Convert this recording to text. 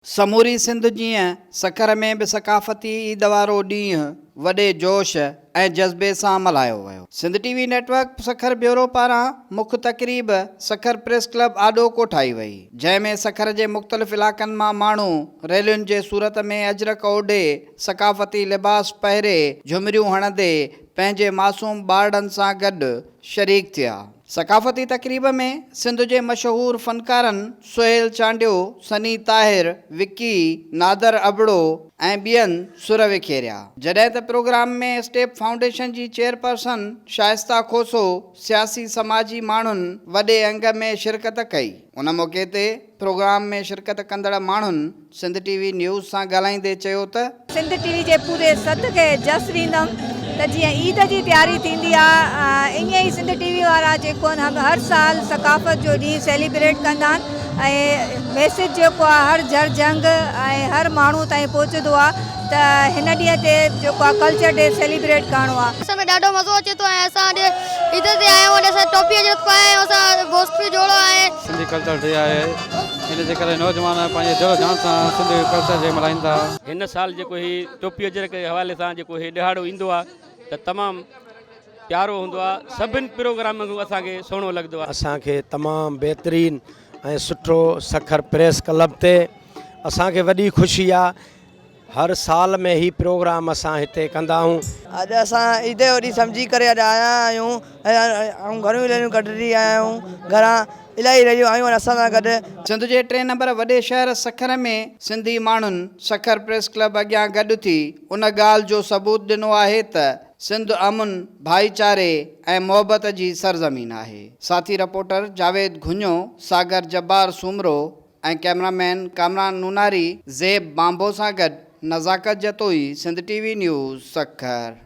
سموري سنڌ جيئن سکر ۾ به ثقافتي عيد وارو ڏينهن وڏي جوش ۽ جذبي سان ملهايو ويو. Sindh T V network Sukkur bureau پاران مک تقريب سکر پريس ڪلب آڏو ڪوٺائي وئي، جنهن ۾ سکر جي مختلف علائقن مان ماڻهو ريلين جي صورت ۾ اجرڪ اوڍي ثقافتي لباس پهري جهمريون هڻندي پنهنجي معصوم ٻارڙن سان گڏ شريڪ ٿيا. ثقافتي تقريب ۾ سنڌ جي مشهور فنڪارن سهيل چانڊيو، سني طاهر، وڪي، نادر ابڙو ۽ ٻين سر وکيريا. جڏهن ته پروگرام ۾ اسٽيپ فائونڊيشن جي چيئرپرسن شائسته کوسو، سياسي سماجي ماڻهن وڏي انگ ۾ شرڪت ڪئي. ان موقعي تي پروگرام ۾ شرڪت ڪندڙ ماڻهن سنڌ ٽي وي نيوز سان ڳالهائيندي چيو ته. سنڌ ٽي وي جي پوري سٿ کي جس ڏيندم ته جيئن عيد جي تياري ٿيندي آ ائين ئي سنڌ ٽي وي وارا جيڪو آهن هر سال ثقافت جو ڏينهن سيليبريٽ ڪندا آهن ۽ ميسيج جيڪو آ هر جھر جھنگ ۽ هر ماڻهو تائين پهچندو آ ته هن ڏينهن تي جيڪو آ ڪلچر ڊي سيليبريٽ ڪرڻو آ. اسان ۾ ڏاڍو مزو اچي ٿو ۽ اسان اڄ عيد تي آيا آهيون اڄ اسان ٽوپي اجرڪ پايا آهيون اسان بوسٽ به جوڙو آهي. سنڌي ڪلچر ڊي آهي ان جي ڪري نوجوان پنهنجي دل و جان سان سنڌي ڪلچر کي ملهائين ٿا. هن سال جيڪو هي ٽوپي اجرڪ جي حوالي سان جيڪو هي ڏهاڙو ايندو آهي ته تمام پيارو هوندو آهي سڀن پروگرامن کان اسان کي سهڻو لڳندو آهي. اسان کي تمام بهترين ۽ سٺو سکر پريس ڪلب تي اسان کي وڏي خوشي آ هر سال ۾ هي پروگرام اسان هتي ڪندا آهيون. اڄ اسان عيد جو ڏينهن سمجهي ڪري اڄ آيا آهيون ۽ گهڻيون ريليون ڪڍي آيا آهيون گهران الاهي ريليون آيون آهن اسان سان گڏ. سنڌ جي ٽئين نمبر وڏي شهر سکر ۾ سنڌي ماڻهن سکر پريس ڪلب اڳيان گڏ ٿي ان ڳالهه جو ثبوت ڏنو آهي ته سنڌ امن، ڀائيچاري ۽ محبت جي سرزمين آهي. ساٿي reporter Javed Ghanjo, Sagar Jabbar Soomro ۽ cameraman Kamran Nonari, Zeb Bambo سان گڏ Nazakat Jatoi, Sindh T V news, Sukkur.